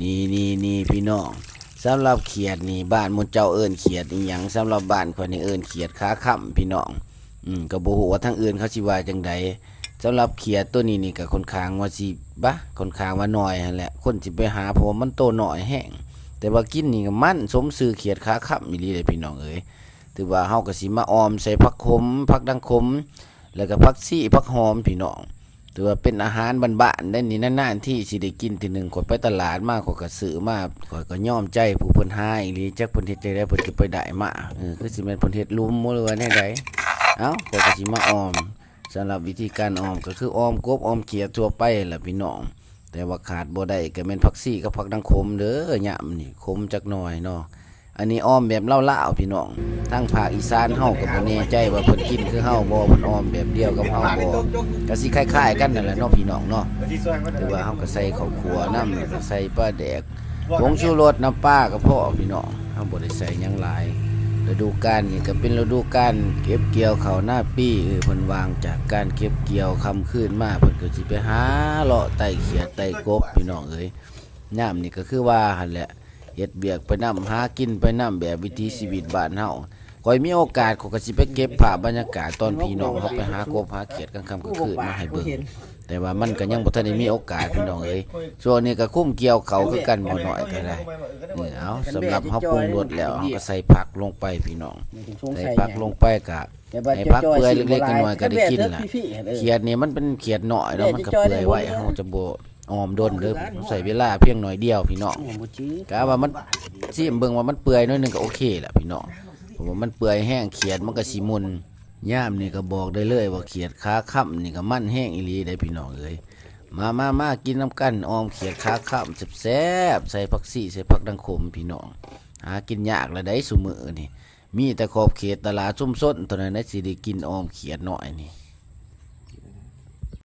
ນີ້ ນີ້ ນີ້ພີ່ນ້ອງ, ສຳລັບຂຽດນີ້ ບ້ານໝູ່ເຈົ້າເອີ້ນຂຽດອີ່ຫຍັງ? ສຳລັບບ້ານຂ້ອຍນີ້ເອີ້ນຂຽດຂາຄ້ຳພີ່ນ້ອງ. ອືມ ກໍບໍ່ຮູ້ວ່າທາງອື່ນເຂົາຊິວ່າຈັ່ງໃດ. ສຳລັບຂຽດໂຕນີ້ນີ້ກໍຄ່ອນຂ້າງວ່າຊິ ບະ ຄ່ອນຂ້າງວ່ານ້ອຍຫັ້ນແຫຼະ ຄົນຊິໄປຫາ ເພາະວ່າມັນໂຕນ້ອຍແຮງ, ແຕ່ວ່າກິນນີ້ກໍມັນສົມຊື່ຂຽດຂາຄ້ຳອີ່ຫຼີເດ້ພີ່ນ້ອງເອີຍ. ຖືວ່າເຮົາກໍຊິມາອ່ອມໃສ່ຜັກຂົມ ຜັກດັງຂົມ ແລ້ວກໍຜັກຊີ ຜັກຫອມພີ່ນ້ອງ. ຖືວ່າເປັນອາຫານບ້ານໆໄດ໋ນີ້, ນານໆທີຊິໄດ້ກິນເທື່ອໜຶ່ງ. ຂ້ອຍໄປຕະຫຼາດມາ ຂ້ອຍກໍຊື້ມາ, ຂ້ອຍກໍຍອມໃຈຜູ້ເພິ່ນຫາອີ່ຫຼີ, ຈັກເພິ່ນເຮັດຈັ່ງໃດເພິ່ນຈະໄປໄດ້ມາ. ເອີ ຄືຊິແມ່ນເພິ່ນເຮັດຫຼຸມບໍ່ ຫຼືວ່າແນວໃດ? ເອົ້າ ຂ້ອຍກໍຊິມາອ່ອມ. ສຳລັບວິທີການອ່ອມກໍຄືອ່ອມກົບອ່ອມຂຽດທົ່ວໄປແຫຼະພີ່ນ້ອງ, ແຕ່ວ່າຂາດບໍ່ໄດ້ກໍແມ່ນຜັກຊີກັບຜັກດັງຂົມເດີ. ຍາມນີ້ຂົມຈັກໜ່ອຍເນາະ. ອັນນີ້ອ່ອມແບບລາວໆພີ່ນ້ອງ, ທາງພາກອີສານເຮົາກໍບໍ່ແນ່ໃຈວ່າເພິ່ນກິນຄືເຮົາບໍ່, ເພິ່ນອ່ອມແບບດຽວກັບເຮົາບໍ່, ກໍຊິຄ້າຍໆກັນນັ້ນແຫຼະເນາະພີ່ນ້ອງເນາະ. ຫຼືວ່າເຮົາກໍໃສ່ເຂົ້າຂົ້ວນຳ ແລ້ວກໍໃສ່ປາແດກ, ຜົງຊູລົດ, ນ້ຳປາກໍພໍພີ່ນ້ອງ, ເຮົາບໍ່ໄດ້ໃສ່ຫຍັງຫຼາຍ. ລະດູການນີ້ກໍເປັນລະດູການເກັບກ່ຽວເຂົ້ານາປີ, ເອີ ເພິ່ນຫວ່າງຈາກການເກັບກ່ຽວຄ່ຳຄືນມາ ເພິ່ນກໍຊິໄປຫາເລາະໄຕ່ຂຽດໄຕ່ກົບພີ່ນ້ອງເອີຍ. ຍາມນີ້ກໍຄືວ່າຫັ້ນແຫຼະ, ເຮັດວຽກໄປນຳ ຫາກິນໄປນຳ ແບບວິຖີຊີວິດບ້ານເຮົາ. ຂ້ອຍມີໂອກາດ ຂ້ອຍກໍຊິໄປເກັບພາບບັນຍາກາດຕອນພີ່ນ້ອງເຮົາໄປຫາກົບຫາຂຽດກາງຄ່ຳກາງຄືນມາໃຫ້ເບິ່ງ, ແຕ່ວ່າມັນກໍຍັງບໍ່ທັນໄດ້ມີໂອກາດພີ່ນ້ອງເອີຍ. ຊ່ວງນີ້ກໍຄຸມກ່ຽວເຂົ້າຄືກັນ ບໍ່ໜ້ອຍກໍໄດ້. ເອີ ເອົາ ສຳລັບເຮົາປຸງລົດແລ້ວ ເຮົາກໍໃສ່ຜັກລົງໄປພີ່ນ້ອງ, ໃສ່ຜັກລົງໄປກໍໃຫ້ຜັກເປື່ອຍເລັກໆນ້ອຍໆກໍໄດ້ກິນລະ. ຂຽດນີ້ມັນເປັນຂຽດນ້ອຍເນາະ, ມັນກໍເປື່ອຍໄວ, ເຮົາຈະບໍ່ ອ່ອມດົນເດີ, ໃຊ້ເວລາພຽງໜ້ອຍດຽວພີ່ນ້ອງ. ກະວ່າມັນ ຊີມເບິ່ງວ່າມັນເປື່ອຍໜ້ອຍໜຶ່ງກໍໂອເຄລະພີ່ນ້ອງ, ເພາະວ່າມັນເປື່ອຍແຮງ ຂຽດມັນກໍຊິໝຸ່ນ. ຍາມນີ້ກໍບອກໄດ້ເລີຍວ່າຂຽດຂາຄ້ຳນີ້ກໍມັນແຮງອີ່ຫຼີເດ້ພີ່ນ້ອງເອີຍ. ມາ ມາ ມາກິນນຳກັນ ອ່ອມຂຽດຂາຄ້ຳແຊບໆ ໃສ່ຜັກຊີ ໃສ່ຜັກດັງຂົມພີ່ນ້ອງ. ຫາກິນຍາກລະໃດຊຸມື້ນີ້, ມີແຕ່ຂອບເຂດຕະຫຼາດຊຸມຊົນເທົ່ານັ້ນແຫຼະ ຊິໄດ້ກິນອ່ອມຂຽດນ້ອຍນີ້.